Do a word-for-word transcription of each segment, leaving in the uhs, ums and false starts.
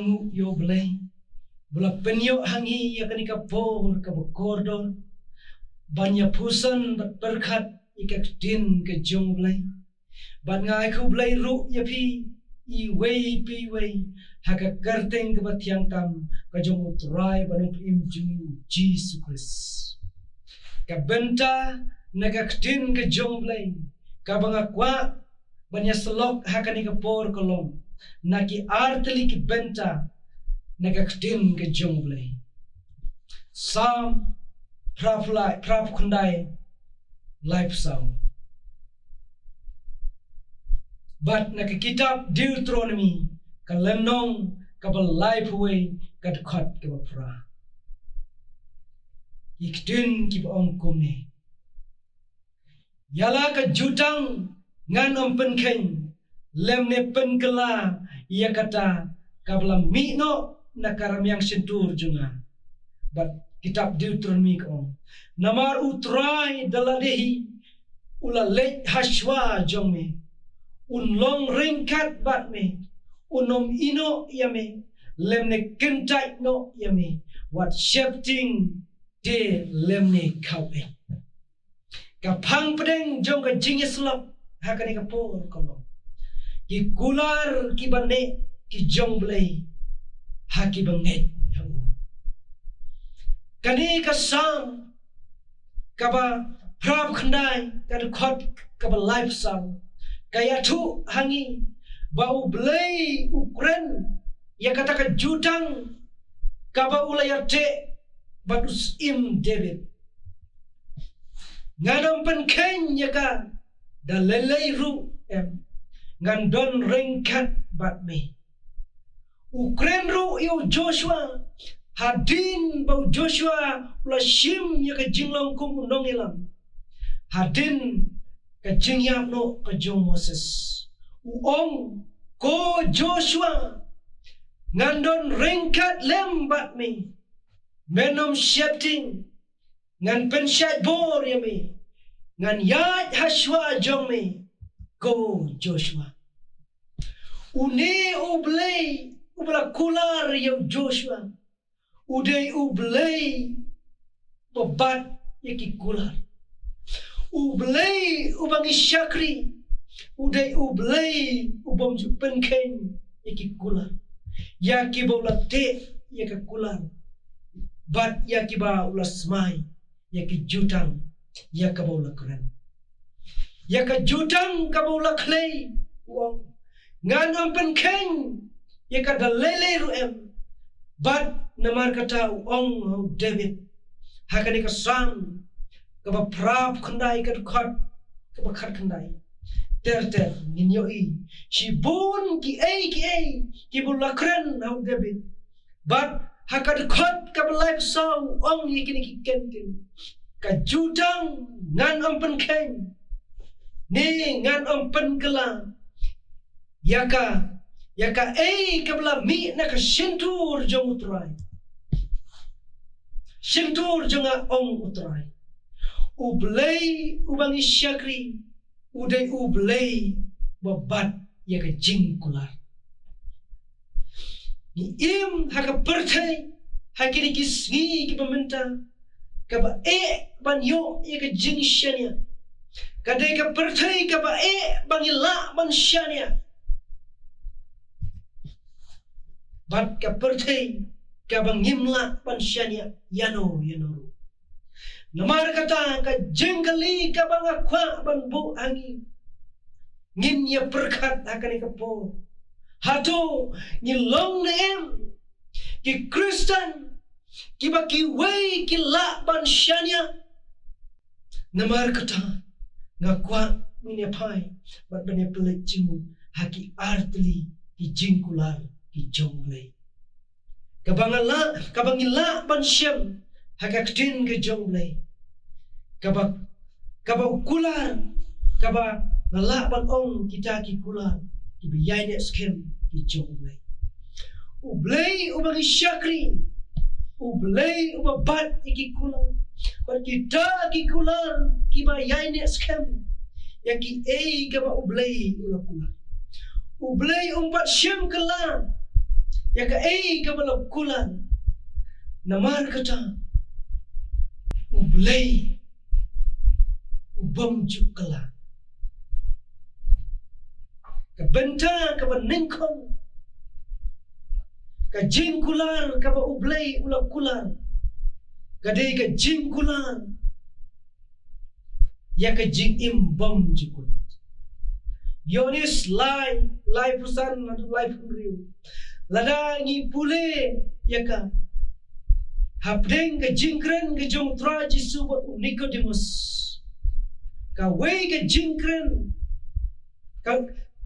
Nguh ïa U Blei ba u la pynïoh ha ngi ïa kane ka por kaba kordor ban ïa pyrshang bad pyrkhat ïa ka ktien ka jong U Blei. Bad nga ai khublei ruh ïa phi iwei pa iwei ha ka kyrteng kaba thiang tam ka jong U Trai bad U Nongpynim jong ngi U Jisu Khrist. Ka bynta na ka ktien ka jong U Blei kaba nga kwah ban ïa syllok ha kane ka por ka long na ki artylli ki bynta na ka ktien ka jong U Blei. Salm phra phew lai, phra phew khyndai, lai phew saw. Bad na ka kitab Deuteronomi ka lynnong kaba lai phew wei, ka dkhot kaba phra. Ki ktien kiba ong kumne. Ïa la ka jutang ngan ym pynkheiñ lymne pynkylla ïa kata kaba la mih noh na ka rmiang shyntur jong nga. Bad kitab Deuteronomi ka ong. Namar U Trai da lade hi u la leit ha shuwa jong me. Un long ryngkat bad me. Un ym ïehnoh ïa me lymne kyntait noh ïa me. Wat sheptieng te lymne khaw ei. Ka phang pdeng jong ka jingïasyllok ha kane ka por ka long. Ki kular kiba neh ki jong U Blei ha kiba ngeit ha u. Kane ka Salm kaba phra phew khyndai, ka dkhot kaba lai phew saw, ka ïathuh ha ngi ba U Blei u kren ïa kata ka jutang kaba u la ïateh bad u syiem David. Ngan ym pynkheiñ ïa ka da lei lei ruh em, ngan don ryngkat bad me. U kren ruh ïa u Joshua hadien ba u Joshua u la shim ïa ka jinglong kum u nongïalam hadien ka jingïap noh ka jong u Moses. U ong, ko Joshua, ngan don ryngkat lem bad me. Men ym sheptieng, ngan pynshait bor ïa me, ngan ïaid ha shuwa jong me, ko Joshua. Une U Blei uba la kular ïa u Joshua u dei U Blei uba bat ïa ki kular. U Blei uba ngi shakri u dei U Blei uba ym ju pynkheiñ ïa ki kular, ïa kiba u la teh ïa ka kular bad ïa kiba u la smai ïa ki jutang ïa kaba u la kren. Ïa ka jutang kaba u la khlei u ong, ngan ym pynkheiñ ïa ka da lei lei ruh em. Bad namar kata u ong ha u David ha kane ka Salm kaba phra phew khyndai, ka dkhot kaba khat khyndai, ter ter ngin ïohi shibun kiei kiei kiba u la kren ha u David. Bad ha ka dkhot kaba lai phew saw u ong ïa kine ki kyntien, ka jutang ngan ym pynkheiñ ne ngan ym pynkylla ïa ka, ïa kaei kaba la mih na ka shyntur jong U Trai. Shyntur jong nga, ong U Trai. U Blei uba ngi shakri u dei U Blei uba bat ïa ka jingkular. Ngi im ha ka pyrthei ha kine ki sngi kiba mynta kaba eh ban ïoh ïa ka jingshaniah. Ka dei ka pyrthei kaba eh ba ngi lah ban shaniah bad ka pyrthei kaba ngim lah ban shaniah ïano ïano ruh. Namar kata ka jingkylli kaba nga kwah ban buh ha ngi, ngin ïa pyrkhat ha kane ka por, hato ngi long ne em ki Khristan kiba kiwei ki lah ban shaniah? Namar kata nga kwah ngin ïa phai bad ban ïa pynleit jingmut ha ki artylli ki jingkular ki jong U Blei kaba nga lah, kaba ngi lah ban shem ha ka ktien ka jong U Blei. Kaba, kaba u kular, kaba nga lah ban ong kita ki kular kiba ïaineh skhem ki jong U Blei. U Blei uba ngi shakri, U Blei uba bat ïa ki kular. Bad kita ki kular kiba ïaineh skhem ïa kiei kaba U Blei u la kular. U Blei um pat shim kylla ïa kaei kaba la kular. Namar kata, U Blei u bym ju kylla. Ka bynta kaba nyngkong, ka jingkular kaba U Blei u la kular, ka dei ka jingkular ïa ka jingim bymjukut. Ïoannis lai, laiphew san haduh laiphew hynriew. Lada ngi pule ïa ka, hapdeng ka jingkren ka jong U Trai Jisu bad u Nikodemus, kawei ka jingkren, ka,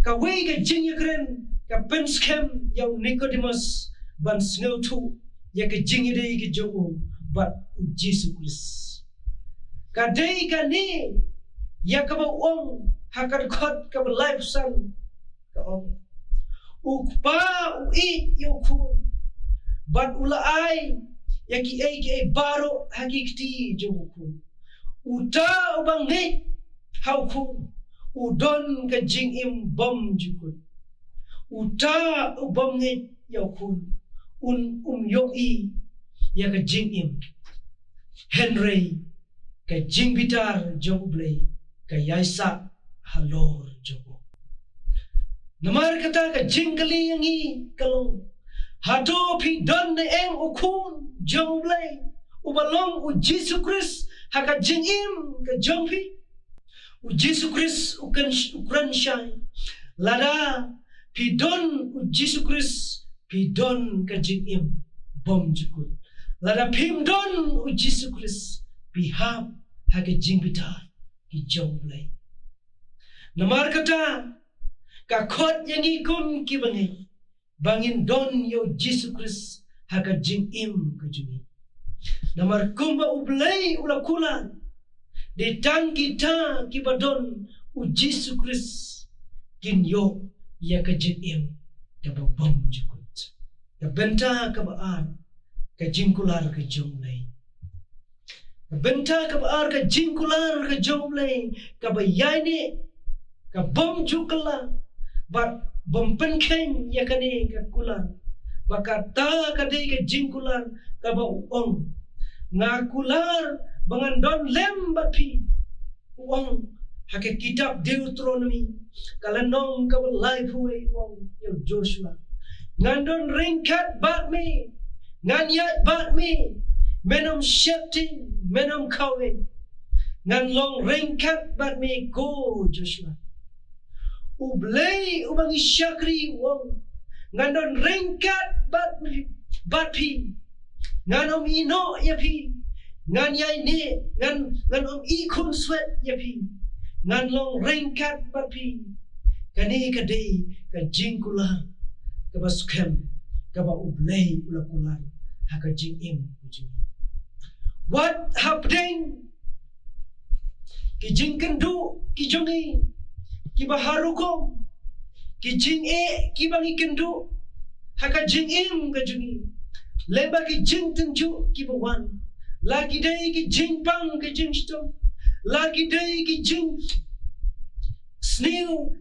kawei ka jingïakren ka pynskhem ïa u Nikodemus ban sngewthuh ïa ka jingïadei ka jong u bad U Jisu Khrist. Ka dei kane ïa kaba u ong ha ka dkhot kaba laiphew san, ka ong: U Kpa u ïeit ïa u Khun bad u la ai ïa kiei kiei baroh ha ki kti jong u Khun. Uta uba ngeit ha u Khun u don ka jingim bymjukut. Uta u bym ngeit ïa u Khun un, um ïohi ïa ka jingim, hynrei ka jingbitar jong U Blei ka ïaisah halor jong u. Namar kata, ka jingkylli ïa ngi ka long, hato phi don ne em u Khun jong U Blei, uba long U Jisu Khrist, ha ka jingim ka jong phi? U Jisu Khrist u kren, u kren shai, lada phi don U Jisu Khrist, phi don ka jingim bymjukut. Lada phim don U Jisu Khrist, phi hap ha ka jingbitar ki jong U Blei. Namar kata, ka khot ïa ngi kum kiba ngeit ba ngin don ïa U Jisu Khrist ha ka jingim ka jong ngi. Namar kumba U Blei u la kular, dei tang kita kiba don U Jisu Khrist kin ïoh ïa ka jingim kaba bymjukut. Ka bynta kaba ar, ka jingkular ka jong U Blei. Ka bynta kaba ar, ka jingkular ka jong U Blei kaba ïaineh, ka bym ju kylla bad bym pynkheiñ ïa kane ka kular. Ba kata ka dei ka jingkular kaba u ong: Nga kular ba ngan don lem bad phi. U ong ha ka kitab Deuteronomi, ka lynnong kaba laiphew wei, u ong ïa u Joshua: Ngan don ryngkat bad me, ngan ïaid bad me, men ym sheptieng, men ym khawei. Ngan long ryngkat bad me, ko Joshua. U Blei uba ngi shakri u ong: Ngan don ryngkat bad, bad phi. Ngan ym ïehnoh ïa phi. Ngan ïaineh, ngan, ngan ym ïehnoh swet ïa phi. Ngan long ryngkat bad phi. Kane ka dei ka jingkular kaba skhem kaba U Blei u la kular ha ka jingim ka jong ngi. Wat hapdeng ki jingkynduh ki jong ngi kiba har rukom, ki jingeh kiba ngi kynduh ha ka jingim ka jong ngi, lem bad ki jingtynjuh kiba wan, la ki dei ki jingpang ki jingshitom, la ki dei ki jingsniew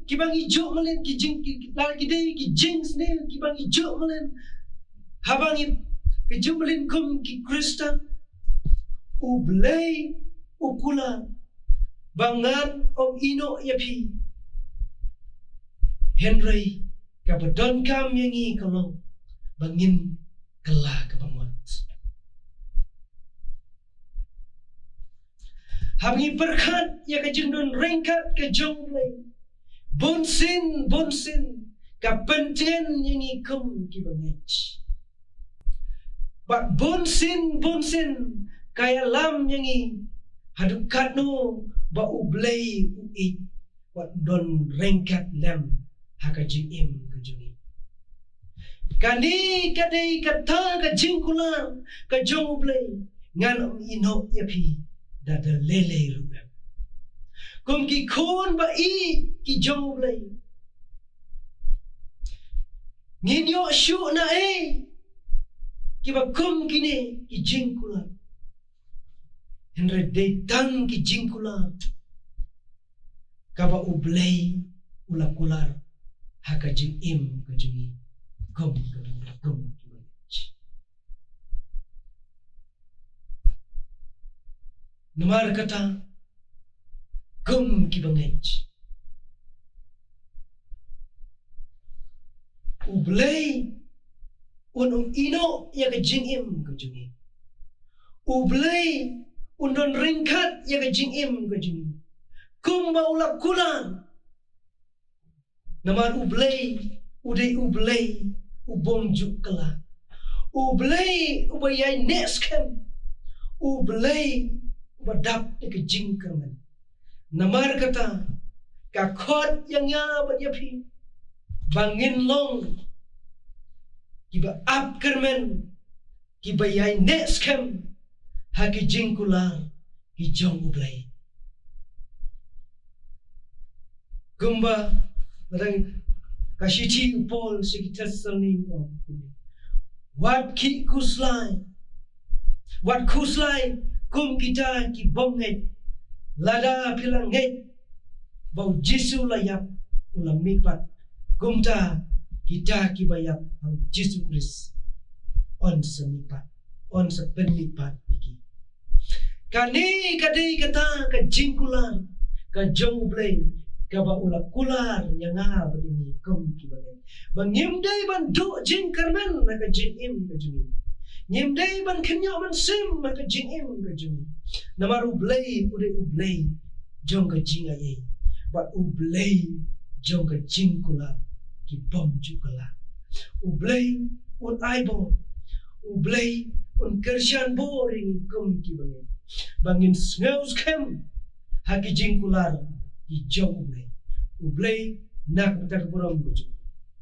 kiba ngi juh mlien, ki jing, ki, la ki dei ki jingsniew kiba ngi juh mlien, haba ngi, ki juh mlien kum ki Khristan. U Blei u kular ba ngan ym ïehnoh ïa phi. Hynrei kaba donkam ïa ngi ka long ba ngin kylla kaba mut. Haba ngi pyrkhat ïa ka jingdon ryngkat ka jong U Blei, bunsien, bunsien ka pyntngen ïa ngi kum kiba ngeit. Bad bunsien, bunsien ka ïalam ïa ngi haduh katno ba U Blei u ïeit, wat don ryngkat lem ha ka jingim ka jong ngi. Kane ka dei kata ka jingkular ka jong U Blei: Ngan ym ïehnoh ïa phi da da lei lei ruh em. Kum ki khun ba ïeit ki jong U Blei, ngin ïoh shuh na ei kiba kum kine ki jingkular? Hynrei dei tang ki jingkular kaba U Blei u la kular ha ka jingim ka jong ngi. kum ki bangeit, kum ki bangeit. Namar kata, kum ki bangeit, U Blei un ym ïehnoh ïa ka jingim ka jong ngi. U Blei un don ryngkat ïa ka jingim ka jong ngi. Kumba u la kular. Namar U Blei u dei U Blei u bym ju kylla. U Blei uba ïaineh skhem. U Blei uba dap da ka jingkyrmen. Namar kata, ka khot ïa nga bad ïa phi ba ngin long kiba ap kyrmen, kiba ïaineh skhem ha ki jingkular ki jong U Blei. Kumba ka shithi u Paul sha ki Thessaloni u ong, wat ki khuslai, wat khuslai kum kita ki bym ngeit, lada phi la ngeit ba U Jisu u la ïap, u la mihpat, kumta kita kiba ïap ha U Jisu Khrist yn sa mihpat, yn sa pynmihpat ïa ki. Kane ka dei kata ka jingkular ka jong U Blei, kaba u la kular ïa nga bad ïa ngi kum ki bangeit, ba ngim dei ban duh jingkyrmen ha ka jingim ka jong ngi. Ngim dei ban kynñiuh mynsiem ha ka jingim ka jong ngi. Namar U Blei u dei U Blei jong ka jingaiei, bad U Blei jong ka jingkular ki bym ju kylla. U Blei un ai bor, U Blei un kyrshan bor ïa ngi kum ki bangeit, ba ngin sngew skhem ha ki jingkular ki jong U Blei. U Blei na ka bynta ka burom ka jong U.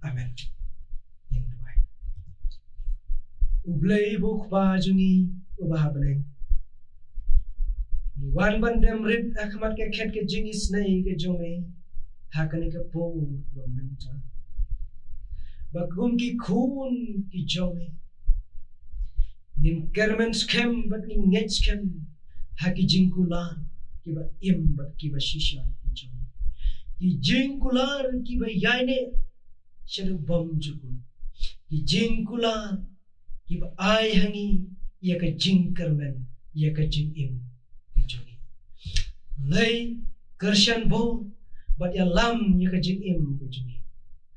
Amen. Ngin duwai. U Blei ba u Kpa jong ngi uba ha bneng, ngi wan ban dem rit ha khmat ka khet ka jingisynei ka jong me ha kane ka por kaba mynta, ba kum ki khun ki jong me ngin kyrmen skhem bad ngin ngeit skhem ha ki jingkular kiba im bad kiba shisha ki jong me, ki jingkular kiba ïaineh sha u bymjukut, ki jingkular kiba ai ha ngi ïa ka jingkyrmen, ïa ka jingim ka jong ngi. Lei, kyrshan bor bad ïalam ïa ka jingim ka jong ngi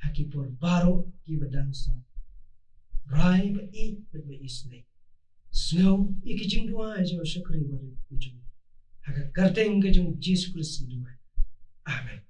ha ki por baroh kiba dang sah. Rai ba ïeit bad ba isynei. Sngew ïa ki jingduwai jong u shakri barit u jong ngi. Ha ka kyrteng ka jong u Jisu Khrist ngi duwai. Amen.